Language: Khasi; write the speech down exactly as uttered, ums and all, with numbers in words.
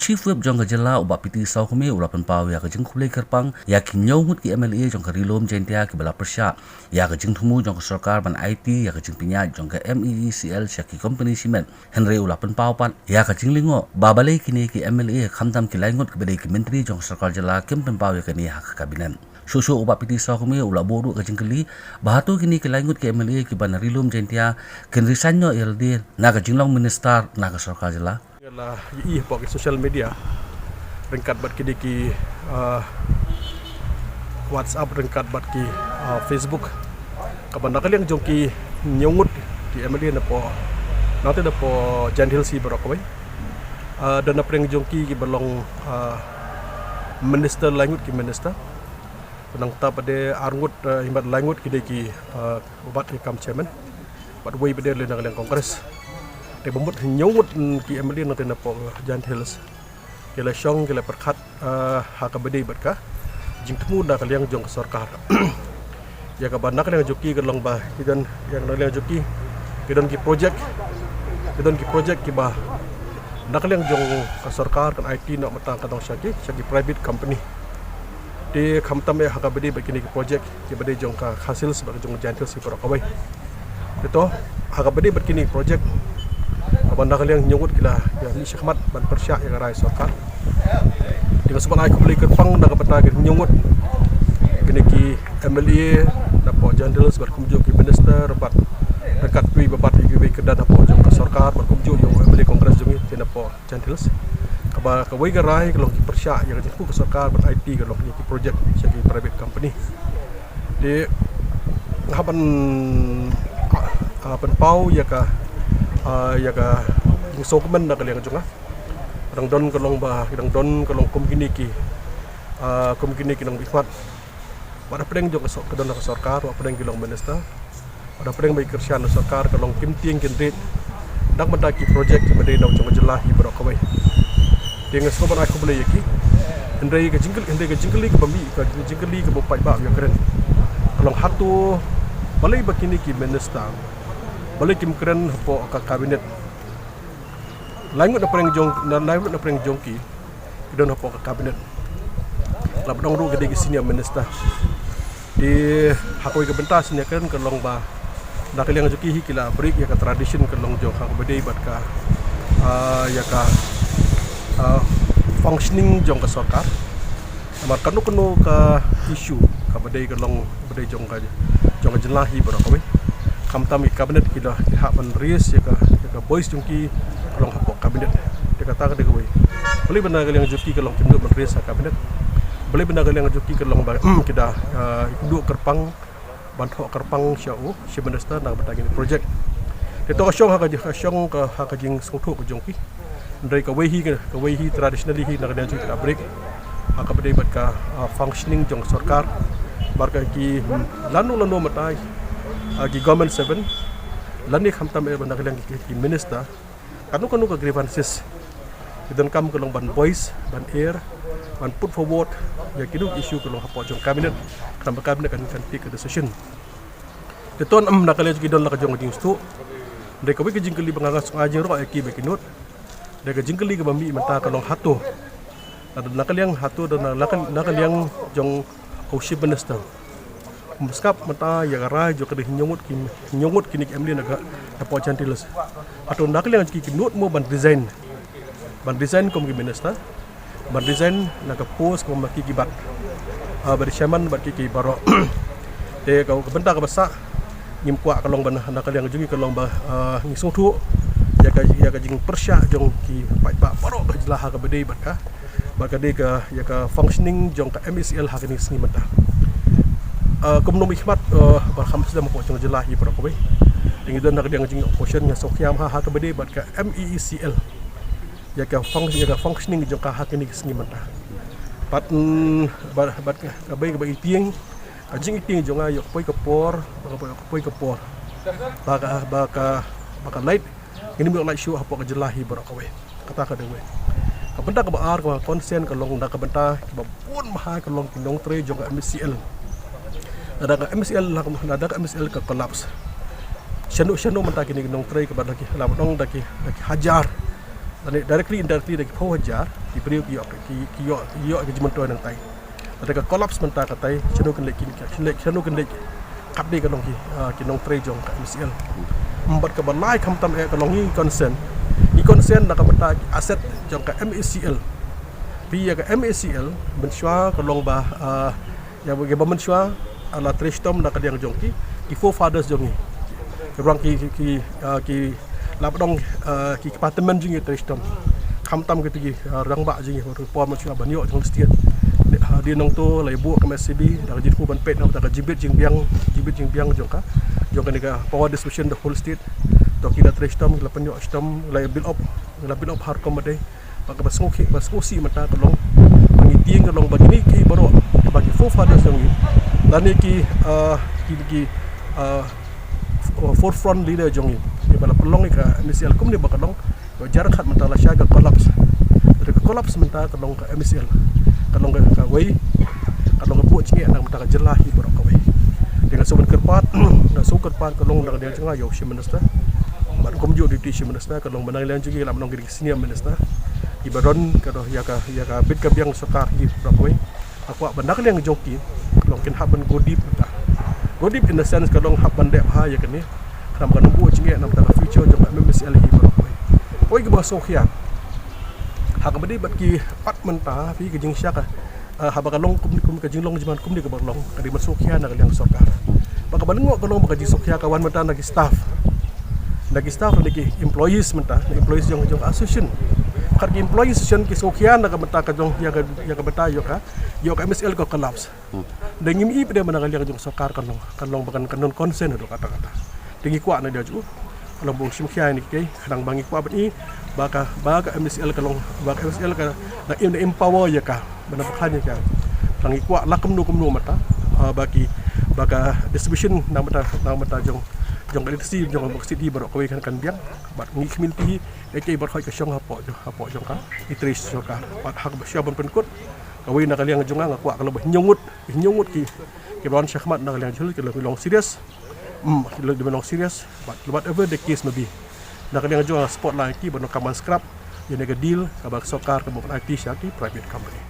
Chief Whip jong ka jylla u Bah P T Sawkmie u la pynpaw ïa ka jingkhublei kyrpang ïa ki hynñiew ngut ki M L A jong ka Ri Lum Jaiñtia kiba la pyrshah ïa ka jingthmu jong ka sorkar ban aiti ïa ka jingpynïaid jong ka M E E C L sha ki kompani shimet. Hynrei u la pynpaw pat ïa ka jinglyngngoh ba balei kine ki M L A khamtam ki lai ngut kiba dei ki myntri jong ka sorkar jylla kim pynpaw ïa kane ha ka kabinet. Shuh shuh u Bah P T Sawkmie u la buh ruh ka jingkylli ba hato kine ki lai ngut ki M L A kiba na Ri Lum Jaiñtia kin resign noh ïa lade na ka jinglong minister na ka sorkar jylla. Nga la ïohi hapoh ki social media ryngkat bad kine ki, ah, WhatsApp ryngkat bad ki, ah, Facebook, kaba na ka liang jong ki hynñiew ngut ki M L A napoh, nangta napoh Jaintia Hills hi baroh kawei. Ah, don na pdeng jong ki kiba long, ah, minister, lai ngut ki minister. Nangta pat de ar ngut, eh, hi bad lai ngut ki dei ki, eh, u Bah ki kam chairman. Bad wei pat de lei na ka liang Congress. Te ba mut hynñiew ngut, mm, ki M L A nangta napoh Jaintia Hills ki la shong ki la pyrkhat, eh, ha kaba dei bad ka jingthmu na ka liang jong ka sorkar. Ïa kaba na ka liang jong ki ka long ba ki don, ïa na ka liang jong ki ki don ki project, ki don ki project kiba na ka liang jong ka sorkar kan aiti noh mynta ka dang sha ki, sha ki private company. Te khamtam eh ha kaba dei bad kine ki project kiba dei jong ka Khasi Hills bad jong ka Jaintia Hills baroh kawei. Te to ha kaba dei bad kine ki project kaba na ka liang hynñiew ngut ki la ïa mih shakhmat ban pyrshah ïa ka rai sorkar. Te nga sngewbha ai khublei kyrpang na ka bynta ki hynñiew ngut kine ki M L A napoh Jaintia Hills bad kumjuh ki minister bad ryngkat kiwei bad kiwei ki dang napoh jong ka sorkar bad kumjuh ïa u M L A Congress jong ngi te napoh Jaintia Hills. Kaba kawei ka rai ka long ki pyrshah ïa ka jingthmu ka sorkar ban aiti ka long ki project sha ki private company. Te nga hap ban, ah, pynpaw ïa ka, ah, ïa ka jingsngewkmen na ka liang jong nga. Dang don ka long ba, dang don ka long kum kine ki, ah, kum kine ki nongmihkhmat. Wat hapdeng jong ka sor-, ka don ka sorkar, wat hapdeng ki long minister. Wat hapdeng ba ki kyrshan na sorkar ka long kim tieng kim riej na ka bynta ki project kiba dei na jong ka jylla hi baroh kawei. Te nga sngewbha ban ai khublei ïa ki. Hynrei ka jingkylli, hynrei ka jingkylli kaba mih, ka jingkylli kaba paidbah ïa kren ka long hato balei ba kine ki minister balei kim kren hapoh ka cabinet. Lai ngut na pdeng jong, na lai ngut na pdeng jong ki ki don hapoh ka cabinet. La ba dang ruh ki dei ki senior minister. Te ha kawei ka bynta senior kren ka long ba na ka liang jong ki hi ki la break ïa ka tradition ka long jong ha kaba dei bad ka, ah, ïa ka, ah, functioning jong ka sorkar. Namar kano kano ka issue kaba dei ka long ba dei jong ka, jong ka jylla hi baroh kawei. Khamtam ki cabinet ki la, ki hap ban raise ïa ka, ïa ka voice jong ki ka long hapoh cabinet. Te kata ka dei kawei. Balei ba na ka liang jong ki ka long kim duh ban raise ha cabinet. Balei ba na ka liang jong ki ka long ba, mm, ki da, ah, ki duh kyrpang ban thoh kyrpang sha u Chief Minister na ka bynta kine project. Te to ka shong ha ka, ka shong ka, ha ka jingsngewthuh ka jong ki. Hynrei kawei hi ka, kawei hi traditionally hi na ka liang jong ki ka break ha kaba dei bad ka, ah, functioning jong ka sorkar. Bad ka ki, hmm, lano lano mynta, ah, ki government servant lane khamtam eh ba na ka liang ki, ki minister, kano kano ka grievances ki donkam ka long ban voice, ban air, ban put forward ïa kino ki issue ka long hapoh jong cabinet. Khnang ba cabinet kan, kan take a decision. Te to, mm, na ka liang jong ki don la ka jong ka jingsngewthuh. Dei kawei ka jingkylli ba nga, nga sngewbha jingïaroh ïa ki ba ki nud. Dei ka jingkylli kaba mih mynta ka long hato na, na ka liang, hato na, na ka, na ka liang jong u Chief Minister, um sngap mynta ïa ka rai jong ka dei hynñiew ngut ki, hynñiew ngut kine ki M L A na ka, na poh Jaintia Hills. Hato na ka liang jong ki ki nud mo ban resign, ban resign kum ki minister, ban resign na ka post kum ki, ki bad, ah, bad chairman bad ki, ki baroh. Te ka, ka bynta kaba sah ngim kwah ka long ba na, na ka liang jong ngi ka long ba, ah, ngi sngewthuh ïa ka, ïa ka jingpyrshah jong ki paidbah baroh ka jylla ha kaba dei bad ka, bad ka dei ka, ïa ka functioning jong ka M E C L ha kine ki sngi mynta. Ah, kum nongmihkhmat, ah, ba kham sdang hapoh jong ka jylla hi baroh kawei. Te ngi don na ka liang jong ngi opposition ngi sngewkhia ha, ha kaba dei bad ka M E E C L. Ïa ka func-, ïa ka functioning jong ka ha kine ki sngi mynta. Bad, mm, bad, bad ka, kaba, kaba ïa tieng, ka jingïatieng jong nga ïa ka poi ka por, ba ka poi, ka poi ka por. Ba ka, ba ka, ba ka lait, ngin ym ïoh lait shuh hapoh ka jylla hi baroh kawei. Kata ka dei kawei. Ka bynta kaba ar kaba concern ka long na ka bynta kiba bun bha ka long ki nongtrei jong ka M E C L. Lada ka M E C L, lada ka M E C L ka collapse, shano shano mynta kine ki nongtrei kaba da ki, la ba dang da ki, da ki hajar Lane directly indirectly da ki phew hajar ki briew ki ïoh ki ki ïoh ki ïoh ki jingmyntoi nangtai. Lada ka collapse mynta katai, shano kin leit ki, shano kin leit, shano kin leit. Katne ka long ki, ah, ki nongtrei jong ka M C L. Bad kaba lai khamtam eh ka long i concern. I concern na ka bynta ki asset jong ka M A C L. Phi ïa ka M A C L, mynshuwa ka long ba, ah, ïa ba, ïa ba mynshuwa, ah, la trei shitom na ka liang jong ki, ki forefathers jong ngi. Ki rwang ki, ki, ki, ah, ki la ba dong, ah, ki kpa tymmen jong ngi trei shitom. Khamtam kito ki, ah, rangbah jong ngi, por mynshuwa ban ïoh jong state. Dei, ah, dei nangto la ïa buh ka M S C B, da ka jingkyrkhu ban peit na ka bynta ka jingbit jingbiang, jingbit jingbiang jong ka, jong kane ka power distribution the whole state. To ki la trei shitom, ki la pynïoh shitom, la ïa build up, la build up ha rukom ba dei. Ba kaba sngewkhia, ba sngewsih mynta ka long ba ngi tieng ka long ba kine ki baroh, ba ki forefathers jong ngi, lane ki, ah, ki, ki, ah, forefront leader jong ngi, kiba la pynlong ïa ka M A C L kumne ba ka long, ba jar khat mynta la shai ka collapse. Lada ka collapse mynta ka long ka M A C L, ka long ka, kawei, ka long ka buh jingeh na ka bynta ka jylla hi baroh kawei. Te nga sngewbha kyrpad, nga sngewbha kyrpad ka long na ka liang jong nga ïa u Chief Minister. Bad kumjuh Deputy Chief Minister, ka long ba na ka liang jong ngi la mynta ki senior minister. Kiba don ka doh ïa ka, ïa ka bit ka biang sorkar hi baroh kawei. Nga kwah ba na ka liang jong ki, ka long kin hap ban go deep mynta. Go deep in the sense ka long hap ban dep ha ïa kane. Khnang ba kan buh jingeh na ka bynta ka future jong ka M A C L hi baroh kawei. Kawei kaba sngewkhia, ha kaba dei bad ki pat mynta phi ka jingshah ka, ah, haba ka long kum, kum ka jinglong jingman kumne kaba long, ka dei ban sngewkhia na ka liang sorkar. Ba kaba lyngngoh ka long ba ka jingsngewkhia ka wan mynta na ki staff. Na ki staff, na ki employees mynta, na employees jong, jong association. Kat ki employees association ki sngewkhia na ka bynta ka jong, ïa ka, ïa ka bynta ïa ka, ïa ka M A C L ka collapse. Da ngim i pat de ba na ka liang jong sorkar kan long, kan long ba kan, kan don concern haduh katta katta. Da ngi kwah na ka liang jong u, ka long ba un shim khia ïa kine kiei, khnang ba ngi kwah ban i ba ka, ba ka M A C L ka long, ba ka M A C L ka, na em, na empower ïa ka, ba na pynkhlan ïa ka. Khnang ngi kwah la kumno kumno mynta, ah, ba ki, ba ka distribution na ka bynta, na ka bynta jong, jong ka electricity jong ka electricity baroh kawei kan, kan biang. Bad ngi khmih lynti ïa kiei baroh ka shong hapoh jong, hapoh jong ka, ki trei sorkar. Bad ha kaba shwa ban pynkut, kawei na ka liang jong nga, nga kwah ka long ba hynñiew ngut, hynñiew ngut ki, kiba wan shakhmat na ka liang jong u, ki long, ki long serious. Hmm, ki long, ki long serious. But whatever the case may be, na ka liang jong nga, spotlight ki ban ong ka man scrap ïa kane ka deal kaba ka sorkar ka buh ai sha ki private company.